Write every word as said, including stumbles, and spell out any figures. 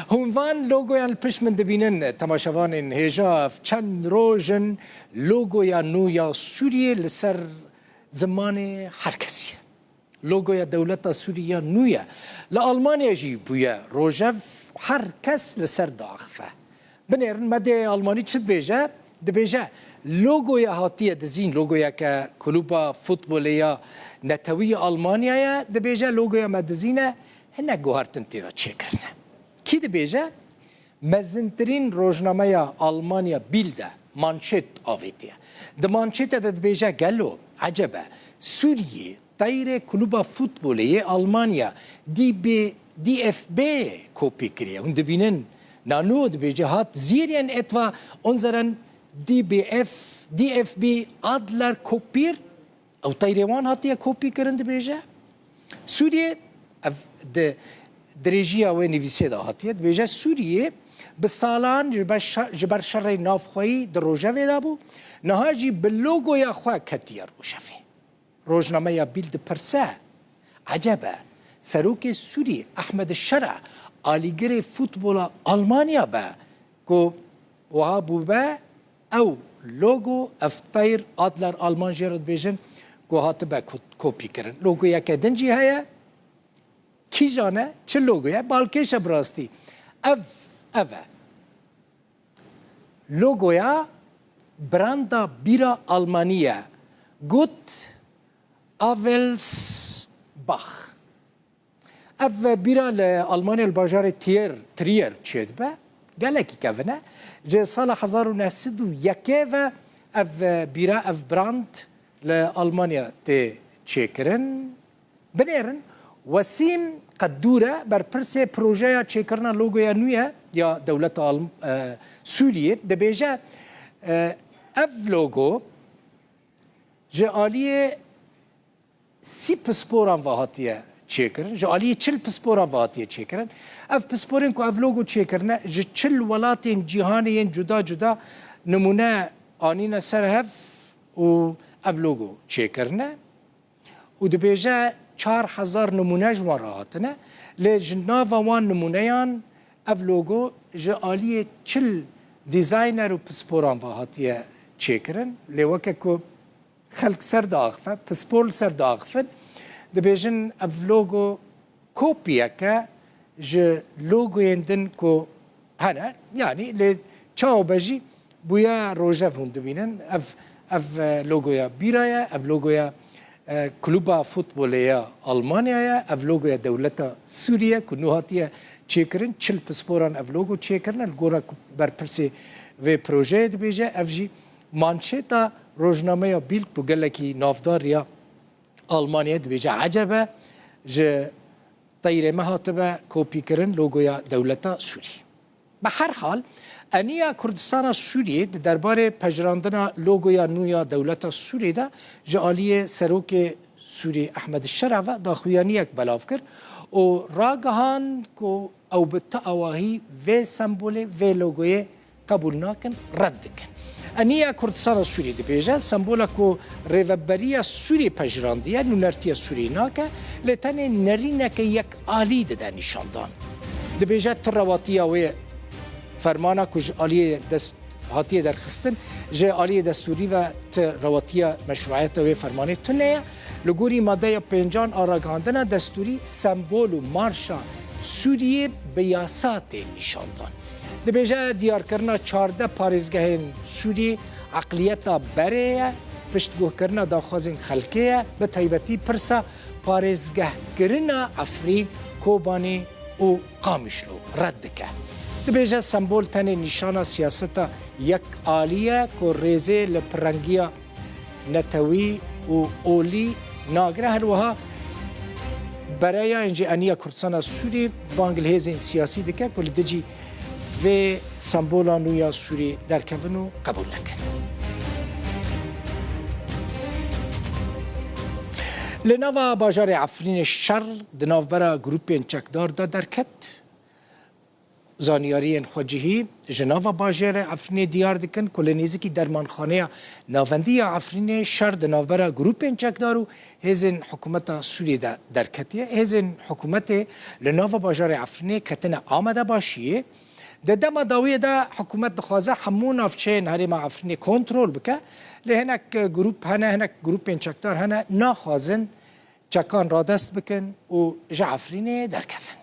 Hûn van logoyan li pişt min dibînin, temaşevanên hêja, ev çend roj in logoya nû ya Sûriyê li ser zimanê her kesî ye. Logoya dewleta Sûriyê ya nû ye. Li Almanya jî bûye rojev, her kes li ser diaxife. Binêrin, me dê Almanî çi dibêje? Dibêje, logoya hatiye dizîn, logoyeke kulûba futbolê ya netewî ya Almanya ye, dibêje, logoya me dizîne, hinek guhertin tê de çêkirine. Kî dibêje? Mezintirîn rojnameya Almanya Bild e, Manşet avêtiye. Di Manşetê de dibêje, gelo, ecebe, Sûriyê teyrê kulûba futbolê yê Almanya D B, D F B kopî kiriye. Hûn dibînin, nano dibêje, hat Serien etwa unseren D B F, D F B Adler kopiert? Ew teyrê wan hatiye kopî kirin, dibêje. Sûriyê, ev di dirêjiya wê nivîsê de hatiye, dibêje, Sûriyê bi salan ji ber şer, ji ber şerê navxweyî di rojevê de bû, niha jî bi logoya xwe ketiye rojevê. Rojnameya Bild dipirse, ecebe, serokê Sûrî Ehmed Şera alîgirê futbola Almanya be ku wiha bûbe, ew logo, ev teyr, Adler Alman jê re dibêjin, ku hatibe ko-, kopî kirin. Logoyeke din jî heye. Kîjan e? Çi logo ye? Balkêş e bi rastî. Ev, ev e. Logoya branda bîra Almanî ye. Gut Avelsbach. Ev bîra li Almanya li bajarê Trier, Trier çêdibe. Gelekî kevin e. Ji sala hezar û neh sed û yekê ve ev bîra, ev brand li Almanya tê çêkirin. Binêrin, Wesîm Qedûre, berpirsê projeya çêkirina logoya nû ye ya dewleta Alm-, e, Sûriyê, dibêje, e, ev logo ji aliyê sî pisporan ve hatiye çêkirin, ji aliyê çil pisporan ve hatiye çêkirin. Ev pisporên ku ev logo çêkirine, ji çil welatên cîhanê yên cuda cuda nimûne anîne ser hev û ev logo çêkirine. Û dibêje, çar hezar nimûne ji wan re hatine, lê ji nava wan nimûneyan ev logo ji aliyê çil dîzayner û pisporan ve hatiye çêkirin. Lê weke ku xelk ser diaxife, pispor li ser diaxifin, dibêjin ev logo kopiyeke ji logoyên din ku hene, yanî lê çawa be jî bûye rojev hûn dibînin. Ev, ev, e, logoya bîra ye, ev logoya, e, Kluba Futbolê ya Almanya ye, ev logoya dewleta Sûrî ye ku nû hatiye çêkirin, çil pisporan ev logo çêkirine, li gora ku berpirsê vê projeyê dibêje, ev jî manşeta rojnameya Bild ku gelekî navdar ya Almanyayê dibêje, ecebe ji teyrê me hatibe kopîkirin logoya dewleta Sûrî. Bi her hal, Eniya Kurdistana Sûriyê di derbarê pejirandina logoya nû ya dewleta Sûriyê de ji aliyê Serokê Sûrî Ehmed Şera ve daxuyaniyek belav kir û ragihand ku ew bi tu awahî vê sembolê, vê logoyê qebûl nakin, red dikin. Eniya Kurdistana Sûriyê dibêje, sembola ku Rêveberiya Sûriyê pejirandî ye, nûnertiya Sûriyê nake, lê tenê nerîneke yek alî dide nîşandan. Dibêje, tu rewatiya wê fermana ku ji aliyê dest hatiye derxistin, ji aliyê destûrî ve tu rewatiya meşruiyeta wê fermanê tune ye. Li gorî madeya pêncan a ragihandina destûrî, sembol û marşa Sûriyê bi yasa tên nîşandan. Dibêje, diyarkirina çardeh parêzgehên Sûriyê eqliyeta berê ye, piştguhkirina daxwazên xelkê ye, bi taybetî pirsa parêzgehkirina Efrîn, Kobanî û Qamişlo red dike. Dibêje, sembol tenê nîşana siyaseta yek alî ye ku rêzê li pirengiya netewî û olî nagire. Her wiha bereyayên ji Eniya Kurdistana Sûrî bang li hêzên siyasî dike ku li dijî vê sembola nû ya Sûrî derkevin û qebûl nekin. Li nava bajarê Efrînê şer di navbera grûpên çekdar de derket. Zanyariyên xwecihî ji nava bajêrê Efrînê diyar dikin ku li nêzîkî dermanxaneya navendî ya Efrînê şer di navbera grûpên çekdar û hêzên hikûmeta Sûriyê de derketiye. Hêzên hikûmetê li nava bajarê Efrînê ketine Amede Başiyê. Di dema dawiyê de hikûmet dixwaze hemû navçeyên herêma Efrînê kontrol bike. Lê hinek grûp hene, hinek grûpên çekdar hene, naxwazin çekan radest bikin û ji Efrînê derkevin.